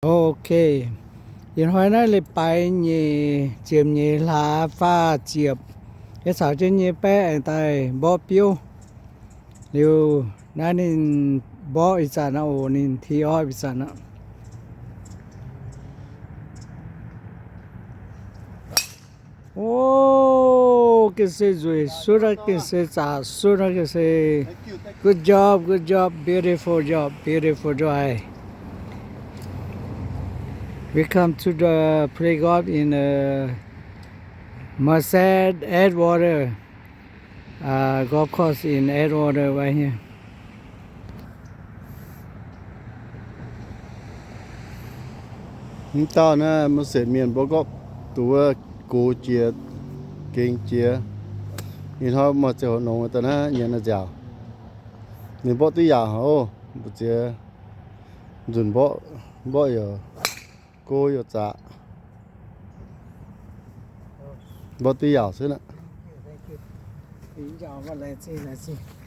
Ok, ih hnoi naaiv leiz-baaix nyeic ziepc nyeic hlaax faah ziepc, yie caux jienv nyei baeqv aengx daaih mborqv biouv. Liuz naaiv ninh mborqv ih zanc aqv oc, ninh tee off ih zanc aqv. Oh, gengh se nzueic sutv aqv, gengh se zaqc sutv aqv, gengh se. Good job, good job, beautiful job, beautiful drive. We come to the play golf in, uh, Merced Edgewater, uh, golf course in Edgewater right here. Mv dauh naaiv Merced mienh mborqv gorqv duqv wuov gox jiex, gengx jiex. Ih hnoi maaih ziangh hoc nongx daaih naaiv nyanc naaiv nziaauc. Ninh mborqv duqv yaauc haic oc, mbu'ziex nzunc mborqv, mborqv yaac go yaac zaqc. Mborqv duqv yaauc cuotv aqv.